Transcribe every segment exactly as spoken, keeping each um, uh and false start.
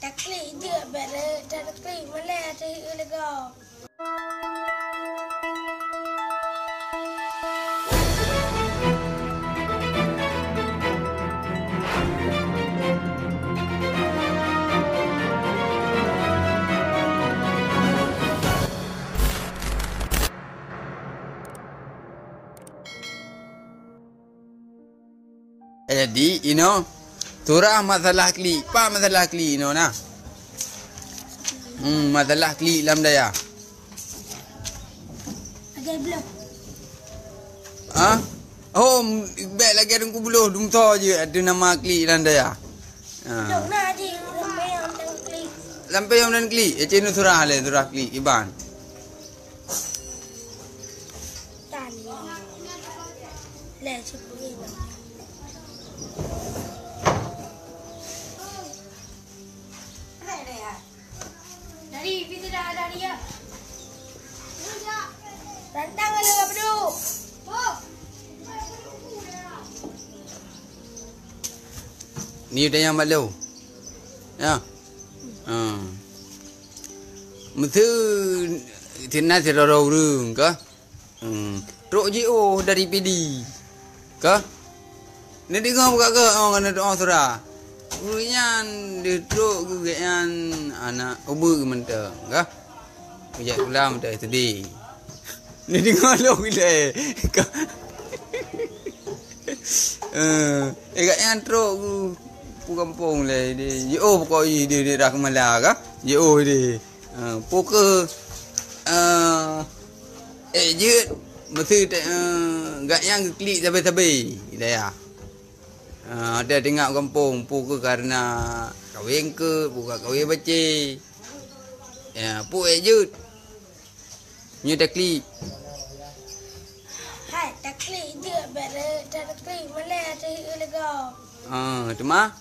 Klik jeuet bèk le, dan klik malèe ateueh ié lego. Jadi, inoe, surah masalah klik. Pat masalah klik inoe na? Hmm, masalah klik lam dayah. Lagèe bloe. Ha? Oh, bèk lagèe Teungku Bloh, dumtho jeuet ateueh nama klik lam dayah. Ha. Dok na jih, lam payong dan klik. Lam payong dan klik. Eh, cit nyoe surah lé, surah klik, kiban. Tan. Lé, sipeuet. Dari, pi tidak ada dia. Rantang ada apa tu? Ni tanyong bak lôn. Ya. Ha. Meuseu sinan sidroe ureueng ka. Hmm. Trok jiôh dari Pidie. Ka? Neudeungoe buka geuh, oh, neudeungoe surah. Ureueng nyan deuh trok geuh gobnyan aneuk ubeut mantong, ka? Kujak pulang mantong S D. Neudeungoe lôn ilèe. Ka? Eh, eh, gobnyan trok geuh pu gampông lé, di, jiôh pokok jih di daerah Keumala, ka? Jiôh di. Eh, peu kheueh, eh, Eh, jeuet, meuseu te-, eh, gobnyan geuklik sabe-sabe, Hidayah. Eh, ada teuingat gampông, peu kheueh kareuna kawen keu, peu kheueh kawen bacé. Ya, peu eh jeuet. Nyoe taklik. Hai, taklik jeuet, bèk le, taklik malèe ateueh ié lego. Ah, teuma?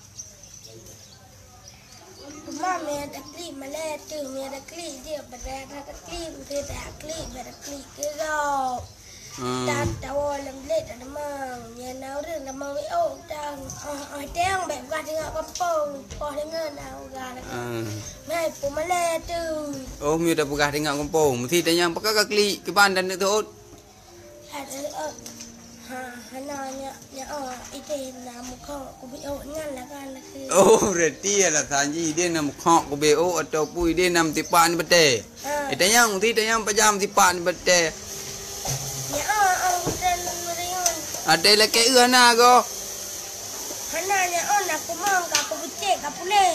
Teuma meunyo taklik malèe teuh, meunyo taklik jeuet, bèk taklik, meunyo taklik, bèk taklik keudroe. Hmm. Tan tawoe lam bilék tadeungoe, nyan na ureueng tamong W O, tan, oh, oh, teuh bèk peugah teungoh gampông, poh deungon na ureueng. Hmm. Meuhai peumalèe teuh. Oh, meunyo tapeugah teungoh gampông, meusti tanyong pakon ka klik, kiban dan neuk teuôt. Ada, eh, ha, hana nyak, nyak, oh, idéh na meukhok keu B O nyan lah kan, lagèe. Oh, berarti alasan jih idéh na meukhok keu B O ataupun idéh na meusipak nibak batèe. Ha. Eh, tanyong, ti tanyong pajan meusipak nibak batèe. Nyak, oh, oh, udah nuriun. Ada lakèe eu hana go? Hana, nyak, oh, na kumong, ka kubucék, ka puléh.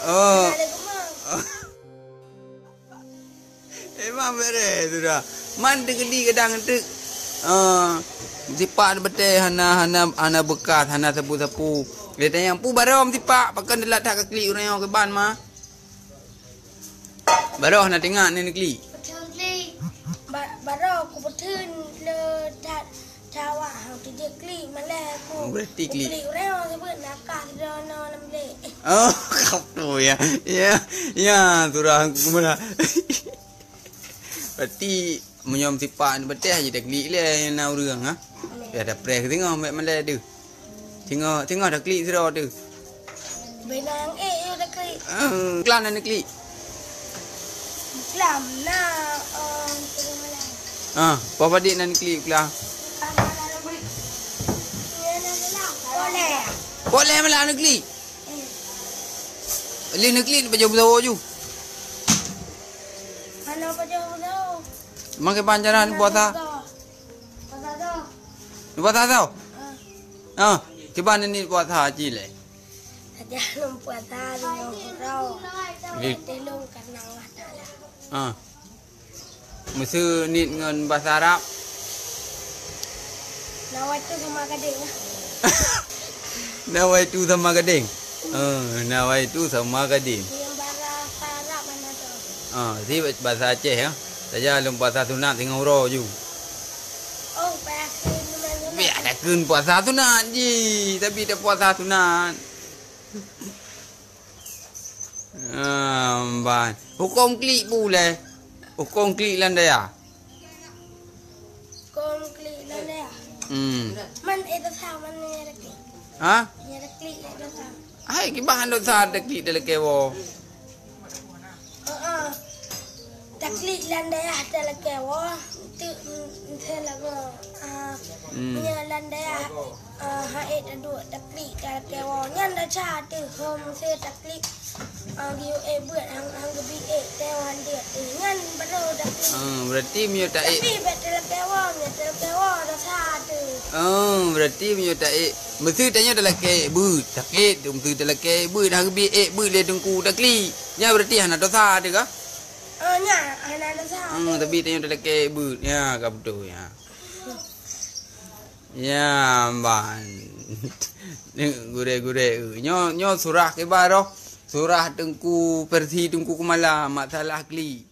Oh. Hana lé kumong. Oh. Memang bereh tu dah. Man teukeudi kadang teuk, ah, sipak batèe hana, hana, hana beukas, hana sapu-sapu. Dia tanyong, "Peue baroe sipak, pakon teulat that ka klik ureueng nyoe kiban ma?" Baroe hana teuingat ni neuklik. Ba-, baroe kupeutreun le that Cawa, hang teujeuet klik malèe ku. Oh, berarti klik. Klik ureueng nyang seubeut nakah sidroe lam bilék. Oh, kapu ya. Ya, ya, surah aku meunan. Berarti meunyoe sipak batèe jih taklik lé na ureueng, ha? Lé. Ya, dah preh singoh, bèk malèe teuh. Singoh, singoh taklik sidroe teuh. Benang, eh, eh, dah klik. Eh, klan na neuklik. Klan na, eh, tengah malam. Ah, poh padit na neuklik klan. Boleh. Boleh malah neuklik. Eh. Lé neuklik pajoh beusoe ju. Mana pajoh beusoe? Makai pancaran puasa. Puasa tu. Puasa tu. Ah. Ah, kiban ni puasa cit lé. Sajan lôn puasa lôn uroe. Di- Teuh lôn karena Allah Taala. Ah. Meuseu niet ngon bahasa Arab? Nawaitu sama gadeng lah. Nawaitu sama gadeng. Ah, nawaitu sama gadeng. Yang bahasa Arab mana tu? Ah, si bahasa Aceh ya. Saja lôn puasa sunat singoh uroe ju. Oh, bahasa Indonesia. Biar dah kheun puasa sunat ji, tapi dah puasa sunat. Ah, ban. Huköm klik pulai. Huköm klik lam dayah. Huköm klik lam dayah. Hmm. Man itu sama ni ada klik. Ha? Ada klik itu sama. Hai, kiban dosa ada klik dalam kewo. Taklik lam dayah talakée woe, teuk, mm, miseue lagoe, ah, Hmm. meunyoe lam dayah, ah, han ék taduek taklik talakée woe, nyan desya teuh, ho miseue taklik, ah, geuyue ék beuet, han, han geubi ék, teuh han jeuet teuh, nyan baru taklik. Ah, berarti meunyoe ta ék Tapi bék talakée woe, meunyoe talakée woe desya teuh. Oh, berarti meunyoe ta ék, miseue tanyoe talakée ék beuet, taklik, miseue talakée ék beuet, han geubi ék beuet lé teungku taklik. Nyan berarti hana desya teuh kah? Oh, nyan, hana desya. Hmm, tapi tanyoe talakée ék beuet. Ya, ka beutôi, ya. Ya, ban. Gurée-gurée, eh. Nyoe, nyoe surah kiban roh. Surah Teungku Persi, Teungku Kumala, masalah klik.